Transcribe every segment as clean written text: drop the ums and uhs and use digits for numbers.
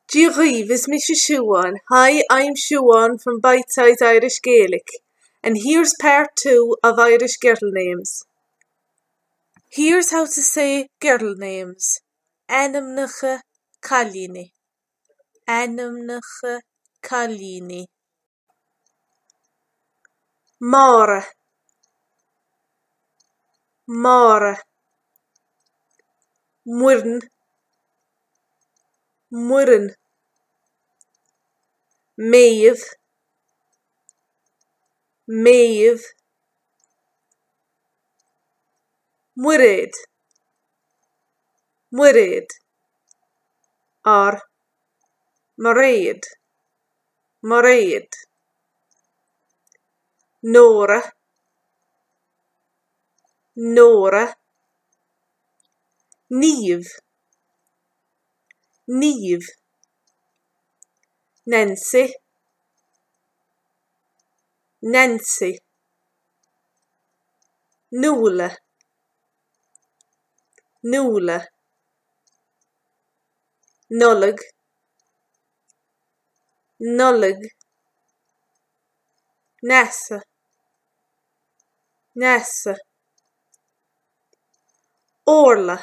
Dia dhaoibh, is mise Siubhán, Hi, I'm Siubhán from Bitesize Irish Gaelic, and here's part 2 of Irish girl names. Here's how to say girl names. Ainmneacha cailíní. Ainmneacha cailíní. Máire Máire Muireann Muireann Méabh Méabh Muiréad Muiréad or Mairéad Mairéad Nóra Nóra Niamh Niamh Nancy Nancy Nuala Nuala Nollaig Nollaig Neasa Neasa Orla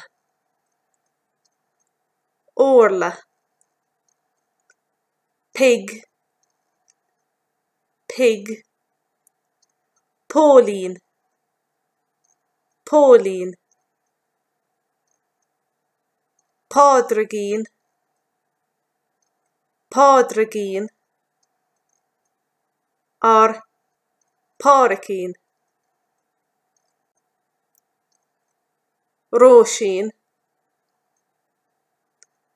Orla Peig Peig Póilín Póilín Pádraigín Pádraigín or Pádraicín Róisín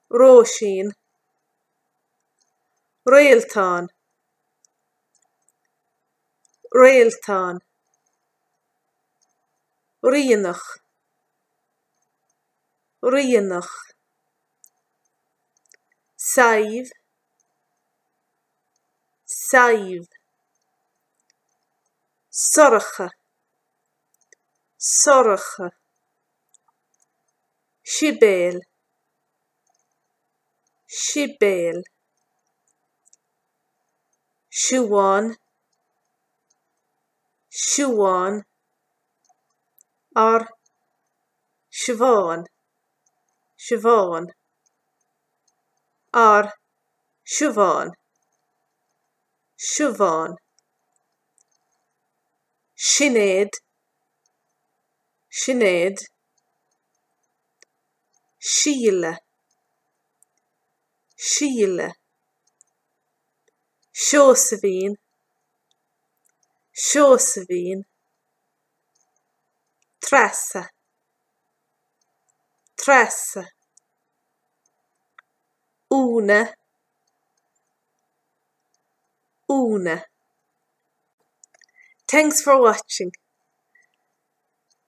Róisín Réaltán Réaltán Ríonach Ríonach Sadhbh Sadhbh Sorcha Sorcha Sibéal Sibéal Siubhán Siubhán or Siobhán Siobhán or Siobhán Siobhán Sinéad Sinéad Síle Síle Seosaimhín Seosaimhín Treasa Treasa Úna Úna Thanks for watching.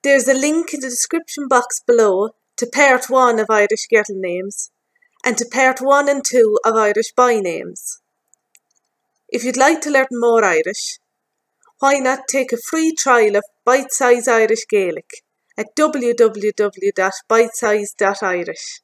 There's a link in the description box below to part 1 of Irish Girl Names and to part 1 and 2 of Irish Boy Names. If you'd like to learn more Irish, why not take a free trial of Bitesize Irish Gaelic at www.bitesize.irish.